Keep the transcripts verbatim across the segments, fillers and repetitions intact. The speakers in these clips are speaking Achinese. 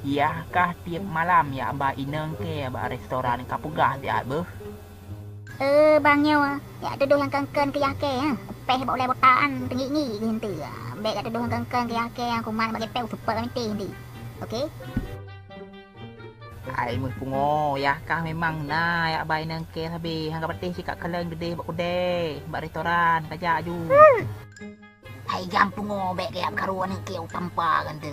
Yah kah tiep malam jak ba inong kèe bak restoran, ka peugah siat beuh. Eh, bang nyoe, jak tudoh nyang kon-kon keu yah kèe, ha? Kupéh bak ulèe botaan teungiek-ngiek geuh eunteuk. Bèk jak tudoh nyang kon-kon keu yah kèe, nyang kuman bak geupeue seupôt lam mité eunteuk. Oke? Hai meupungo, yah kah memang na jak ba inong kèe sabé, han ka patéh cit ka kalon keudéh bak keudè, bak restoran, ka jak ju. Hai gam pungo, bèk gaya karu aneuk kèe u tampa kan tu.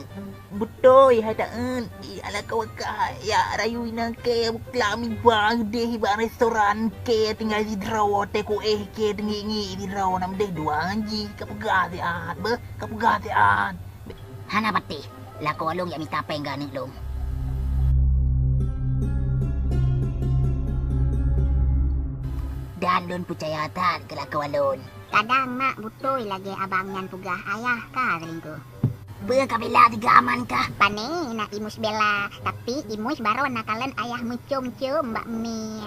Beutôi, hai taeun. Ih, alah kawaka, jak rayu inong kèe bukla miba keudéh bak restoran kèe tinggai sidroe, teuh kuéh kèe teungiek-ngiek sidroe, na meudéh dua ngon jih, ka peugah siat beuh, ka peugah siat. Hana patéh, lakoe lôn jak mita péng keu aneuk lôn. Dan lôn peucaya that keu lakoe lôn. Kadang mak beutôi lagèe abang nyan peugah ayah ka selingkuh. Peue ka bila tiga aman kah? Pane na imus bela, tapi imus baroe na kalon ayah meucom-com bak mie.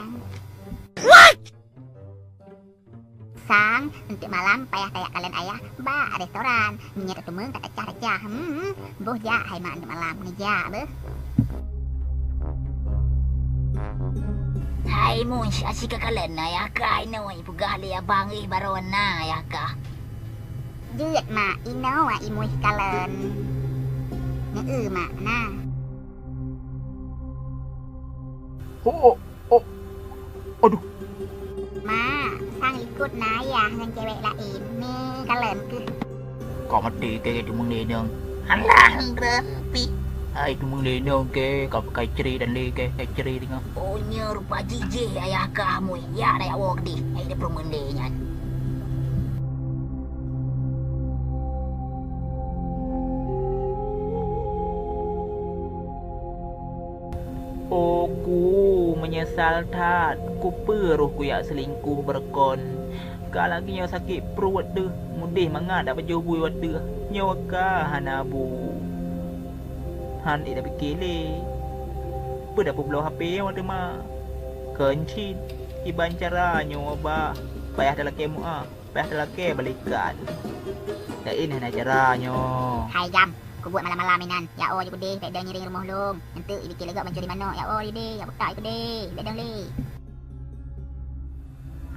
Sang, eunteuk malam payah tajak kalon ayah bak restoran. Meunyoe tateumeung ka tacah-tacah. Hmm, boh jak hai mak eunteuk malam, neujak beuh. Hai Muis, aci ka kalon ayah kah inoe, peugah lé abang ih baroe na ayah kah. Jeuet mak, inoe imus kalon. Neu-eu mak na. Ho, oh, aduh. Mak, sang likot na ayah ngon cewek laén. Ni kalon keuh. Ka maté kèe teumeung lé inong. Alah, Ran Pi. Hai teumeung lé inong kèe, ka, ka cre dan lé kèe, ka cre teungoh. Oh, nyoe rupa jih jih ayah kah Muis. Jak dayah woe keudéh, hai dipeurumeun lé nyan. Oh ku meunyeusal that, keupeue roh ku jak seulingkoh beureukoh. Ka lagèe nyoe sakét pruet deuh, mudeh mangat tapajoh bui watèe nyoe ka hana bu. Han ék tapike lé. Peue tapeubloe H P nyoe teuma? Kon cit, kiban cara nyoe bah, payah talakèe mu'ah. Payah talakèe balikan. Laén hana cara nyoe. Hai jam, kubuet malam-malam inan. Jak o ju keudeh, bèk dong ngiring rumoh lôn. Eunteuk ibike lé gob mencuri manok, jak o ju deh, jak buta ju keudeh, bèk dong lé.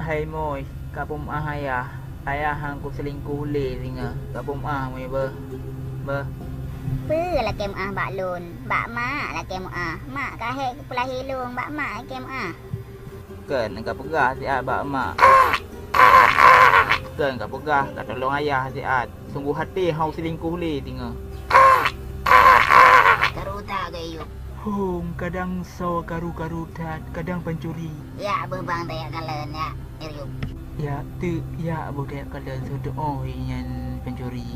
Hai Moi, ka peumeu'ah ayah. Ayah han kuseulingkoh lé singoh. Ka peumeu'ah Moi beuh. Beuh. Peue lakèe meu'ah bak lôn? Bak mak lakèe meu'ah. Mak ka hék kupeulahé lôn, bak mak lakèe meu'ah. Kon ka peugah siat bak mak. Kon ka peugah ka tulông ayah siat. Sunggoh até hana selingkuh lé singoh. Karu that geuh Yub. Hom, kadang soe karu-karu that, kadang pancuri. Jak beuh bang tajak kalon jak, Yub. Jak teuk, jak beuh tajak kalon, seutôt nyan pancuri.